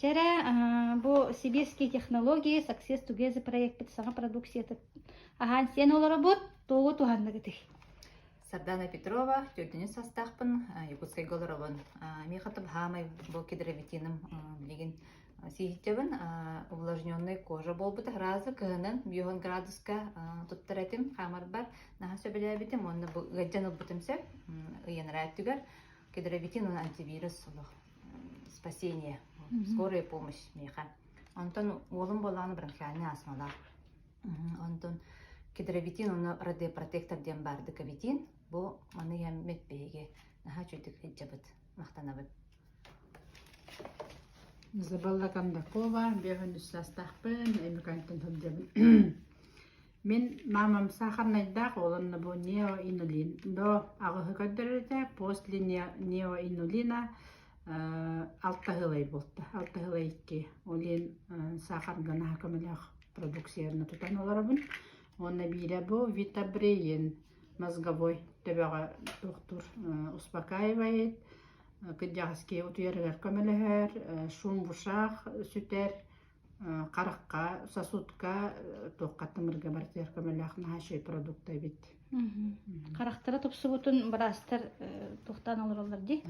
Чэ эрэ, бу Сибирские технологии Success Together проекпыт саҥа продукцията аһаан сиэн олоробут, тугу туһанныгытый? Сардана Петрова, төрдүнү састаахпын, Якутскайга олоробун. Миэхэ хаамай бу кедровитиным билигин сиһиччэбин увлажненный кожа буолбута сразу кыһынын 50 градуска туттар этим хаамарбар наһаа сөбүлээбитим уонна бу ыалдьан ылбытым сөп ыйанара өттүгэр кедровитин уонна антивирус олох спасение скорая помощь миэхэ онтон уолум буоллаҕына бронхиальнай астмалаах онтон кедровитин уонна радиопротектор диэн баар декавитин бу маны иһэммит биһиги наһаа үчүгдүк сылдьабыт махтанабыт Изабелла Кондакова, 53 саастаахпын, Өймөкөөнтөн сылдьабын. Мин маамам сахарнайдаах уоланна бу неоинулин до аҕыһы көрдөрөр этэ, после неоинулина алта сылай буолта, алта сылай икки. Ол иһин сахарга наһаа көмөлөөх продукцияны тутан олоробун. Уонна биирэ бу Витабреин мозговой төбөҕө туохтуур успокаивает, кырдьаҕас киһи утуйарыгар көмөлөһөр, шум в ушах сүтэр, харахха, сосудка, туохха тымырга барытыгар көмөлөөх наһаа үчүгэй продукт эбит. Харахтара тупсубутун быраастар туохтаан олороллор дии.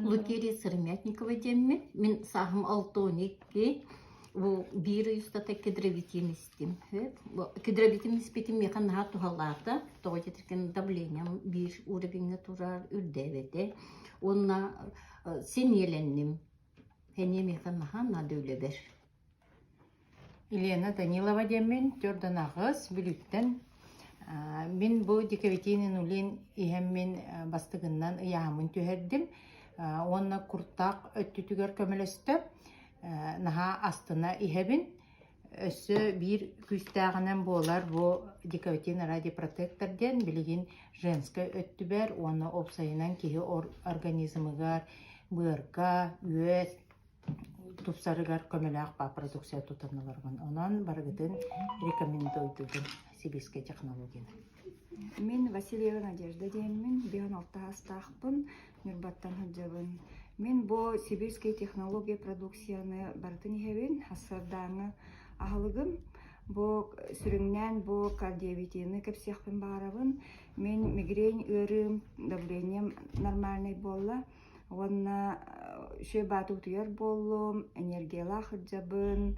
Лукерия Сыромятникова диэммин. Мин сааһым 62. Бу биир ый устата кедровитин истим. Кедровитин испитим миэхэ наһаа туһалаата. Тоҕо диэтэргин давлением биир уровеҥҥа турар үрдээбэтэ. Уонна сэниэлэнним. Сэниэ миэхэ наһаа наада үлэбэр. Елена Данилова диэммин, төрдөн аҕыс, Бүлүүттэн. Мин бу декабитин инулин иһэммин бастыгыннан ыйааһыммын түһэрдим уонна куртах өттүтүгэр көмөлөстө. Наһаа астына иһэбин. Өссө биир күүстээҕинэн буолар бу декабитин радиопротектор диэн билигин женскай өттүбэр уонна уопсайынан киһи организмыгар быарга, үөс, тупсарыгар көмөлөөх продукция тутан олорбун. Онон барыгытын рекомендуйдубун сибирскэй технологияны. Мин Васильева Надежда диэммин, 56 саастаахпын, Ньурбаттан сылдьабын. Мин бу сибирскэй технология продукцияны барытын иһэбин, сарсыардааҥы аһылыгым. Бу сүрүннээн бу кардиовитины кэпсиэхпин баҕарабын. Мин мигрень ыарыым, давлением нормальный буолла. Уонна үчүгэй бааты утуйар буоллум, энергиялаах сылдьабын,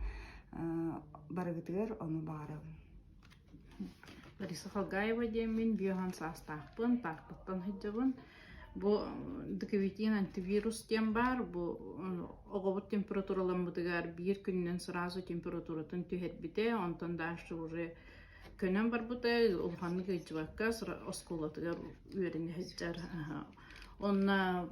барыгытыгар ону баҕарабын. Лариса Халгаева диэммин, биохан саастаахпын, Тааттаттан сылдьабын. Бу декавитин антивирус диэн баар. Бу оҕобут температураламмытыгар биир күнүнэн сразу температуратын түһэрбитэ, онтон дальше уже көнөн барбыта, улаханнык ыалдьыбакка оскуолатыгар үөрэнэ сылдьар. Онно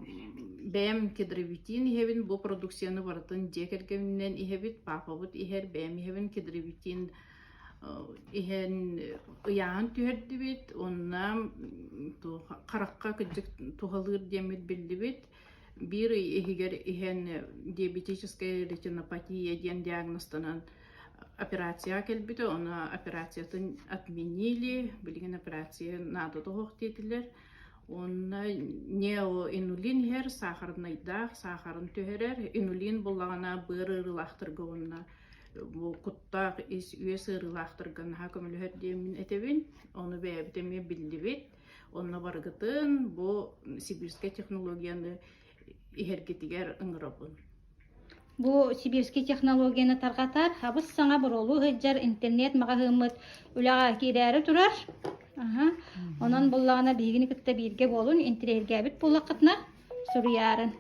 бэйэм кедровитин иһэбин, бу продукцияны барытын дьиэ кэргэнинэн иһэбит, паапабыт иһэр, бэйэм иһэбин кедровитин иһэн ыйааһын түһэрдибит, уонна харахха кырдьык туһалыыр диэммит биллибит. Биир ый иһигэр иһэн диабетическая ретинопатия диэн диагнозтанан операцияҕа кэлбитэ, ону операциятын отменили, билигин операция наада тоһуох диэтилэр. Уонна неоинулин иһэр, саахарынайдаах, саахарын түһэрэр. Инулин буллаҕына быар ыарыылаахтарга уонна бу куттаах ис үөс ыарыылаахтарга наһаа көмөлөһөр диэммин этэбин. Ону бэйэбит эмиэ биллибит. Онно барыгытын бу сибирскэй технологияны иһэргитигэр ыҥырабын. Бу сибирский технологияны тарҕатар, хабыс саҥа буруолуу сылдьар интернет-маҕаһыыммыт үлэҕэ киирээри турар. Аһа. Онон буллаҕына биһигини кытта бииргэ буолун, интириэһиргээбит буоллаххытына суруйаарын.